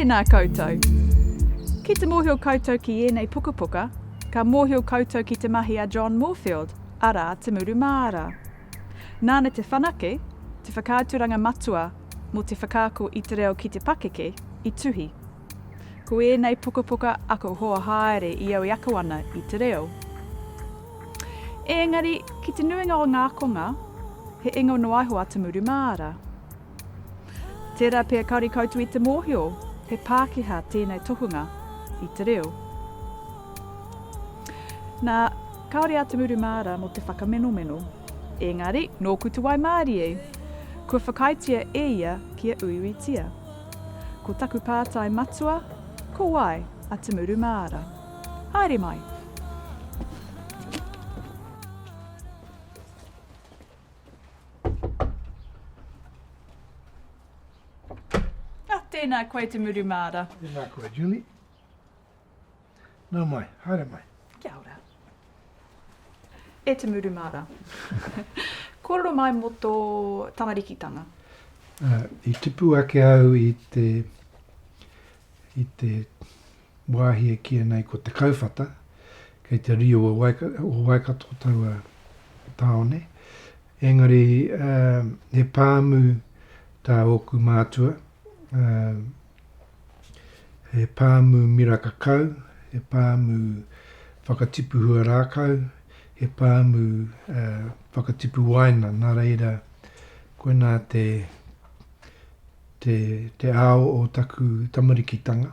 Tēnā koutou. Ki te mōhio koutou ki ēnei pukapuka, ka mōhio koutou ki te mahi a John Moorfield, arā, Te Muru Māra. Nāna te whanake, te whakaaturanga matua mō te whakaako i te reo ki te pakeke, i tuhi. Ko ēnei pukapuka aku hoa haere i au e ako ana i te reo. Ēngari, ki te nuinga o ngā ākonga, he ingoa noa iho a Te Muru Māra. Tērā pea kāore koutou i te mōhio, he Pākehā tēnei tohunga i te reo. Nā, kāore a Te Muru Māra mō te whakamenomeno. Ēngari, nōku te waimārie! Kua whakaaetia e ia kia uiuitia. Ko taku pātai matua, ko wai a Te Muru Māra? Haere mai! Ah, tēnā koe Te Muru Māra. Tēnā koe, Julie. Nau mai, haere mai. Kia ora. E Te Muru Māra. Kōrero mai mō tō tamarikitanga. Uh, I tipu ake au i te, i te wāhi e kīia nei ko Te Kauwhata, kei te riu o Waika, o Waikato taua tāone. Engari, uh, he pāmu tā ōku mātua, uh, he pāmu miraka kau, he pāmu whakatipu hua rākau, he pāmu uh, whakatipu waina, nā reira, koinā te, te, te ao o taku tamarikitanga.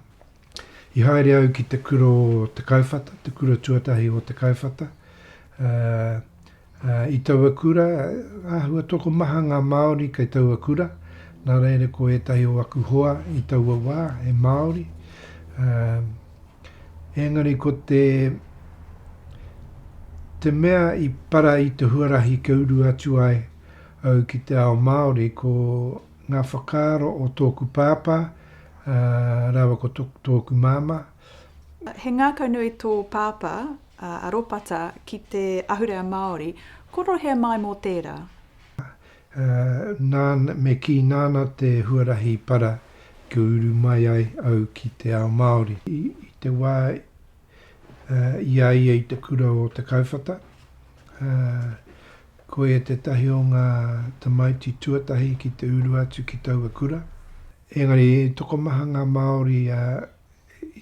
I haere au ki te kura o Te Kauwhata, te kura tuatahi o Te Kauwhata. Uh, uh, I taua kura, āhua tokomaha ngā Māori kei taua kura, nā reira ko ētahi o aku hoa i taua wā, he Māori. Uh, engari ko te, te mea i para i te huarahi kia uru atu ai au ki te ao Māori, ko ngā whakaaro o tōku pāpā rāua ko tōku māmā. He ngākau nui tō pāpā, a Ropata, ki te ahurea Māori. Korohea mai mō tērā? Nāna, me kī nāna te huarahi para kia uru mai ai au ki te ao Māori. I te wā i a ia i te kura o Te Kauwhata, Ko ia tētahi o ngā tamaiti tuatahi ki te uru atu ki taua kura. Engari, tokomaha ngā Māori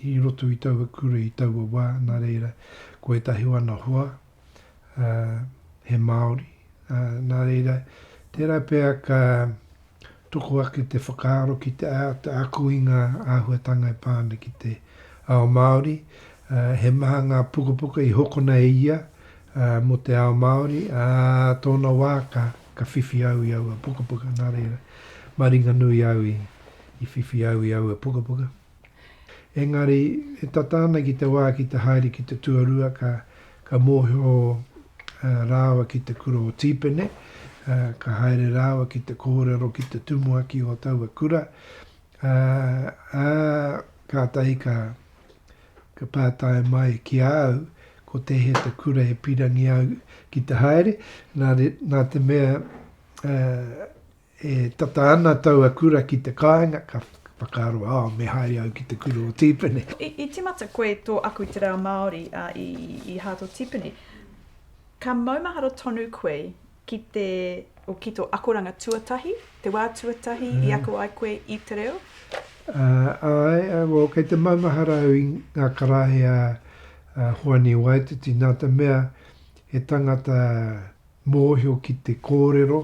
i roto i taua kura i taua wā, nā reira, ko ētahi o ana hoa, he Māori. Nā reira, tērā pea ka toko ake te whakaaro ki te āta ako i ngā āhuatanga e pā ana ki te ao Māori. He maha ngā pukapuka i hokona e ia mō te ao Māori, ā tōna wā ka, ka whiwhi au i aua pukapuka, nā reira, maringanui au i, i whiwhi au i aua pukapuka. Engari, e tata ana ki te wā ki te haere ki te tuarua, ka, ka mōhio rāua ki te kura o Tīpene, ka haere rāua ki te kōrero ki te tumuaki o taua kura, ā, ā, kātahi ka, ka pātai mai ki a au, ko tēhea te kura e pīrangi au ki te haere, nā, nā te mea e tata ana taua kura ki te kāinga, ka whakaaro, oh, me haere au ki te kura o Tīpene. I, i tīmata koe tō ako i te reo Māori uh, i, i Hato Tīpene. Ka maumahara tonu koe ki te, o ki tō akoranga tuatahi, te wā tuatahi mm. i ako ai koe i te reo? Uh, ai, uh, well, kei te maumahara au i ngā karaehe a, a Hoani Waititi, nā te mea he tangata mōhio ki te kōrero,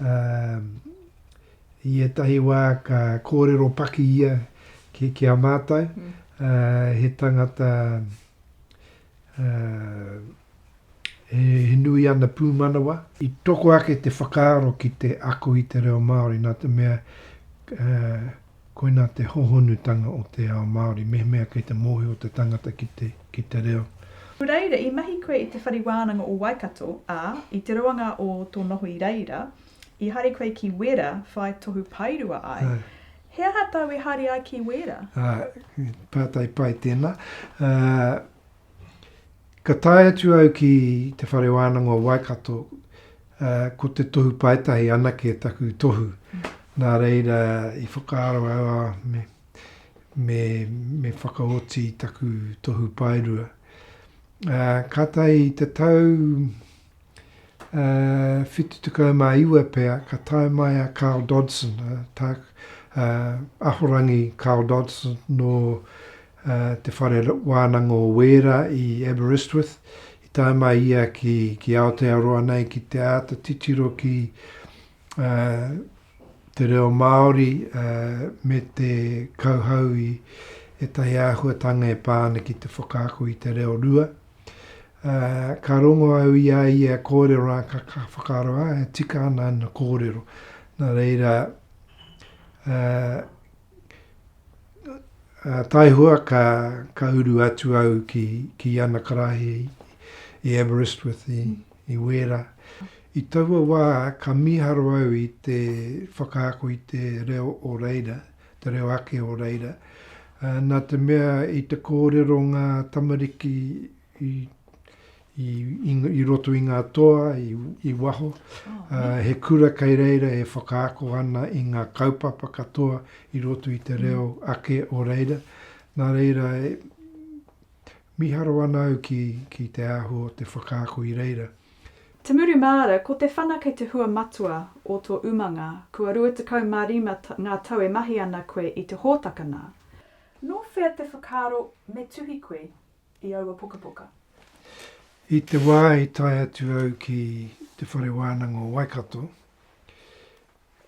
uh, i ētahi wā ka kōrero paki ia ki, ki a mātou, mm. uh, he tangata uh, he, he nui ana pūmanawa. I toko ake te whakaaro ki te ako i te reo Māori nā te mea uh, koinā te hohonutanga o te ao Māori, mehemea kei te mōhio te tangata ki te, ki te reo. Reira, i mahi koe i Te Whare Wānanga o Waikato, ā, i te roanga o tō noho i reira, i haere koe ki Wēra whai tohu paerua ai. Āe. He aha tāu e haere ai ki Wēra? Āe, pātai pai tēnā. Uh, Ka tae atu au ki Te Whare Wānanga o Waikato, ko te tohu paetahi anake taku tohu. Nā reira i whakaaro au, ah, me, me, me whakaoti i taku tohu paerua. Ā, kātahi i te tau ā, 79 pea, ka tae mai a Carl Dodson, ā, tā, ā, Ahorangi Carl Dodson nō ā, te Whare Wānanga o Wēra i Aberystwyth. I tae mai ia ki, ki Aotearoa nei ki te āta titiro ki ā, te reo Māori ā, me te kauhau i ētahi āhuatanga e pā ana ki te whakaako i te reo rua. Ā, ka rongo au i a ia e kōrero ana, ka, ka whakaaro, ā, e tika ana ana kōrero. Nā reira, ā, ā, taihoa ka, ka uru atu au ki, ki ana karaehe i, i Aberystwyth, i, i Wēra. I taua wā, ka mīharo au i te whakaako i te reo o reira, te reo ake o reira, nā te mea i te kōrero ngā tamariki i, i, i, i roto i ngā toa, i, i waho. Oh, he kura kei reira e whakaako ana i ngā kaupapa katoa i roto i te reo ake o reira. Nā reira, e, mīharo ana au ki, ki te āhua o te whakaako i reira. Te Murumāra, ko te whanake te hua matua o tō umanga, kua 25 ngā tau e mahi ana koe i te hōtaka nā. Nō whea te whakaaro me tuhi koe i aua pukapuka? I te wā i tae atu au ki Te Whare Wānanga o Waikato,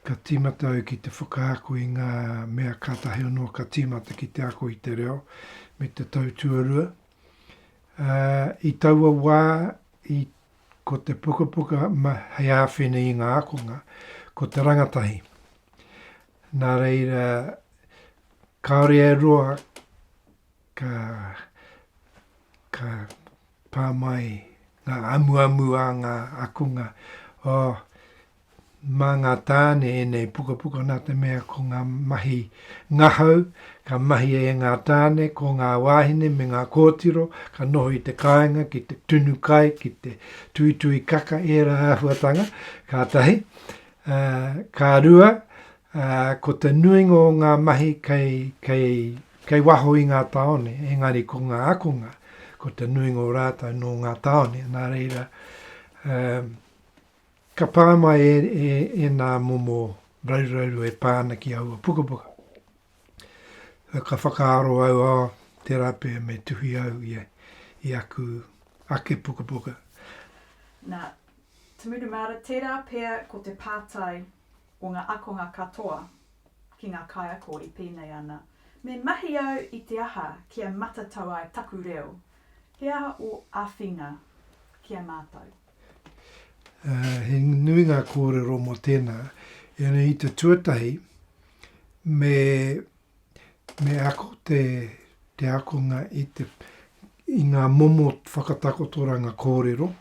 ka tīmata au ki te whakaako i ngā mea kātahi anō ka tīmata ki te ako i te reo me te tau tuarua. Ā, i taua wā, i, ko te pukapuka hei āwhina i ngā ākonga, ko te rangatahi. Nā reira, kāore e roa ka, ka pā mai ngā amuamu a ngā ākonga, oh, Mā ngā tāne ēnei pukapuka nā te mea ko ngā mahi ngahau ka mahia e ngā tāne, ko ngā wāhine me ngā kōtiro ka noho i te kāinga ki te tunu kai, ki te tuitui kaka, ērā āhuatanga, ka tahi. Ā, ka rua, ā, ko te nuinga o ngā mahi kei, kei, kei waho i ngā tāone, engari ko ngā ākonga, ko te nuinga o rātou nō ngā tāone, nā reira, ā, Ka pā mai ēnā momo raruraru e pā ana ki aua pukapuka. Ka whakaaro au, oh, tērā pea me tuhi au i, i aku ake pukapuka. Nā, Te Murumāra, tērā pea ko te pātai o ngā akonga katoa ki ngā kaiako e pēnei ana, Me mahi au i te aha kia matatau ai taku reo? He aha ō āwhina ki a mātou? He nui ngā kōrero mō tēnā. Engari i te tuatahi, me, me ako te, te ākonga i, te, i ngā momo whakatakotoranga kōrero,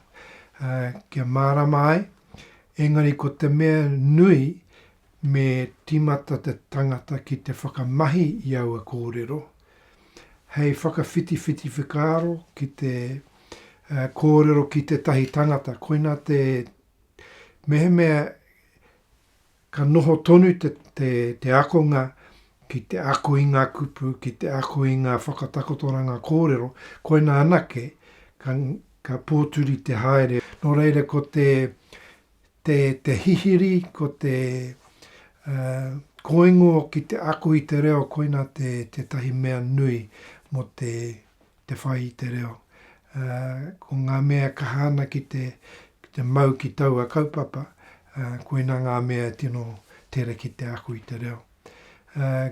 kia mārama ai. Engari ko te mea nui, me tīmata te tangata ki te whakamahi i aua kōrero, hei whakawhitiwhiti whakaaro ki te kōrero ki tētahi tangata, koinā te, mehemea ka noho tonu te, te, te akonga ki te ako i ngā kupu, ki te ako i ngā whakatakotoranga kōrero, koinā anake ka, ka pōturi te haere. Nō reira ko te, te, te hihiri, ko te uh, koingo ki te ako i te reo, koinā te, tētahi mea nui mō te, te whai i te reo. Ko ngā mea e kaha ana ki te, ki te mau ki taua kaupapa, koinā ngā mea e tino tere ki te ako i te reo.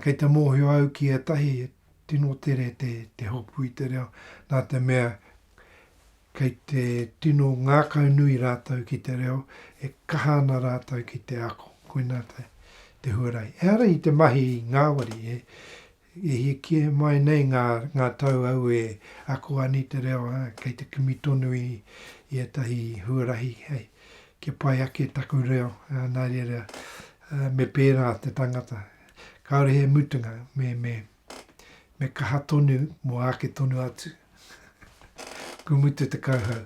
Kei te mōhio au ki ētahi e tino tere te, te hopu i te reo, nā te mea kei te tino ngākaunui rātou ki te reo, e kaha ana rātou ki te ako. Koinā te, te huarahi. Ehara i te mahi ngāwari, e, E hiakia mai nei ngā, ngā tau au e ako ana i te reo, ā, kei te kimi tonu i, i ētahi huarahi hei, kia pai ake taku reo, ā, nā reira, ā, me pērā te tangata. Kāore he mutunga, me, me, me kaha tonu mō āke tonu atu. Kua mutu te kauhau.